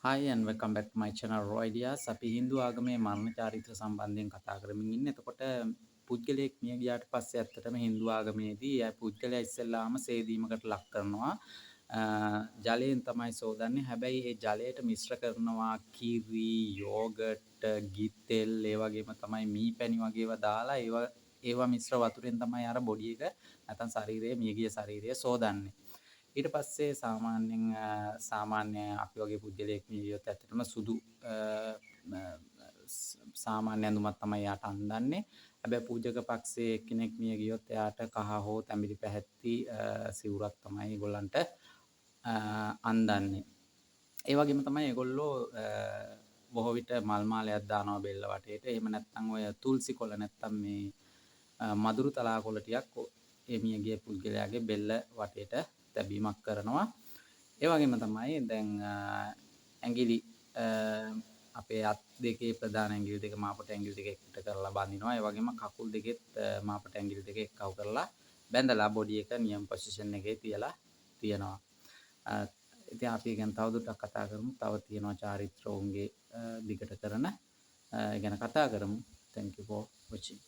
Hi and welcome back to my channel Raw Ideas. අපි හින්දු ආගමේ මරණ චාරිත්‍ර සම්බන්ධයෙන් කතා කරමින් ඉන්නේ. එතකොට පුද්ගලයෙක් මිය ගියාට පස්සේ ඇත්තටම හින්දු ආගමේදී ඒ පුද්ගලයා ඉස්සෙල්ලාම සේදීමකට ලක් කරනවා. ජලයෙන් තමයි සෝදන්නේ. හැබැයි ඒ ජලයට මිශ්‍ර කරනවා කිරි, යෝගට්, ගිතෙල්, ඒ වගේම තමයි මී පැණි වගේ ඒවා දාලා ඒවා ඒවා මිශ්‍ර වතුරෙන් තමයි අර බොඩි එක නැත්නම් ශරීරය, මියගිය ශරීරය සෝදන්නේ. ඊට පස්සේ සාමාන්‍යයෙන් සාමාන්‍ය අපි වගේ පුද්ගලයෙක් මිය ගියොත් ඇත්තටම සුදු සාමාන්‍ය ඇඳුමක් තමයි එයාට අන්දන්නේ. හැබැයි පූජක පක්ෂයේ එක්කෙනෙක් මිය ගියොත් එයාට කහ හෝ තැඹිලි පැහැති සිවුරක් තමයි ඒගොල්ලන්ට අන්දන්නේ. ඒ වගේම තමයි ඒගොල්ලෝ බොහෝ විට මල් මාලයක් දානවා බෙල්ල වටේට. එහෙම නැත්නම් ඔය තුල්සි කොළ නැත්නම් මේ මදුරු තලා කොළ ටිකක් ඒ මිය ගිය පුද්ගලයාගේ බෙල්ල වටේට තැබීමක් කරනවා. ඒ වගේම තමයි දැන් ඇඟිලි, අපේ අත් දෙකේ ප්‍රධාන ඇඟිලි දෙක, මාපට ඇඟිලි දෙක එකට කරලා බඳිනවා. ඒ වගේම කකුල් දෙකෙත් මාපට ඇඟිලි දෙක එක්කව කරලා බැඳලා බොඩි එක නියම පොසිෂන් එකේ තියලා තියෙනවා. ඉතින් අපි ඒ ගැන තවදුරටත් කතා කරමු. තව තියෙනවා චාරිත්‍ර ඔවුන්ගේ දිගට කරන. ඒ ගැන කතා කරමු. Thank you for watching.